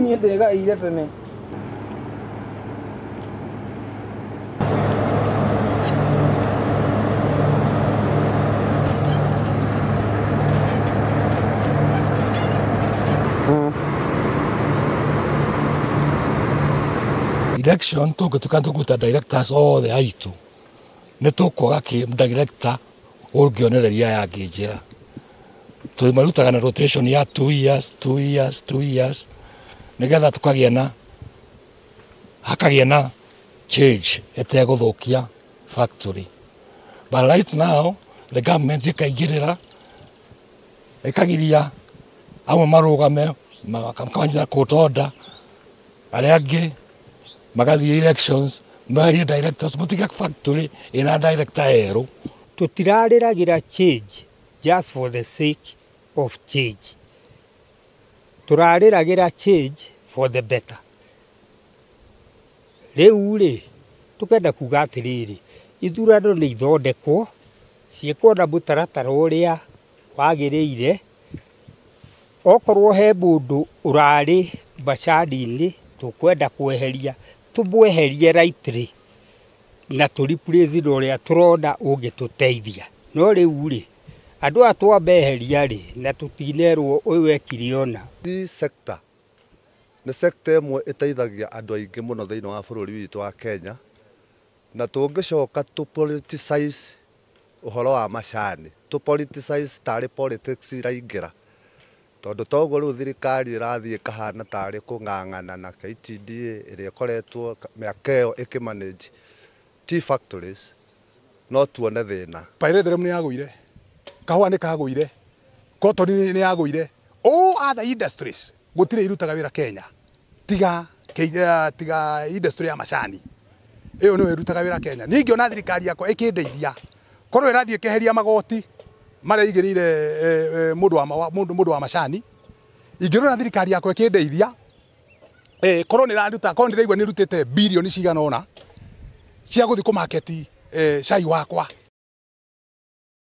Niĩ ndegaire tene. Election tũngĩtuĩka tũkũruta directors othe aitũ nĩ tũkwaga director ũngĩonereria aya angĩ njĩra. Tũmarutaga na rotation ya 2 years, 2 years, 2 years nĩgetha tũkagĩa na hakagĩa na change ĩtegũthũkia factory. But right now the government ĩkaingĩrĩra ĩkagiria amwe marũgame makamanyita court order, arĩa angĩ magathiĩ elections meherie directors, mũtige factory ĩna director erũ. Tũtirarĩragĩra change just for the sake of change. Tũrarĩragĩra change for the better. Rĩu rĩ, tũkenda kuga atĩrĩrĩ, ithurano nĩ ithondekwo ciĩkwo na mũtaratara ũrĩa wagĩrĩire. Okorwo he mũndũ ũrarĩ macani-inĩ tũkwenda kweheria, tũmweherie rightly na tũ replace na ũrĩa tũrona ũngĩtũteithia. No rĩu rĩ, andũ aya twameheria rĩ, na tũtinerwo ũyũ ekire ũna. Tea sector nĩ sector ĩmwe ĩteithagia andũ aingĩ mũno thĩinĩ wa bũrũri witũ wa Kenya, na tũngĩcoka tũ politicize ũhoro wa macani, tũ politicize tarĩ politics iraingĩra, tondũ toguo rĩu thirikari ĩrathiĩ ĩkahana tarĩ kũng'ang'ana na KTDA ĩrĩa ĩkoretwo mĩaka ĩyo ĩkĩmanage tea factories, no tuone thĩna. Pyrethrum nĩ yagũire, kahũa nĩ kagũire, cotton nĩ yagũire, all other industries gũtirĩ irutaga wĩra Kenya tiga tiga industry ya macani ĩyo nĩyo ĩrutaga wĩra Kenya. Niĩ ingĩona thirikari yakwa ĩkĩndeithia korwo ĩrathiĩ ĩkeheria magoti marĩa igĩrĩire mũndũ wa macani, ingĩrona thirikari yakwa ĩkĩndeithia korwo nĩ ĩraruta, korwo ndĩraigua nĩ ĩrutĩte birioni cigana ũna cia gũthiĩ kũ market cai wakwa.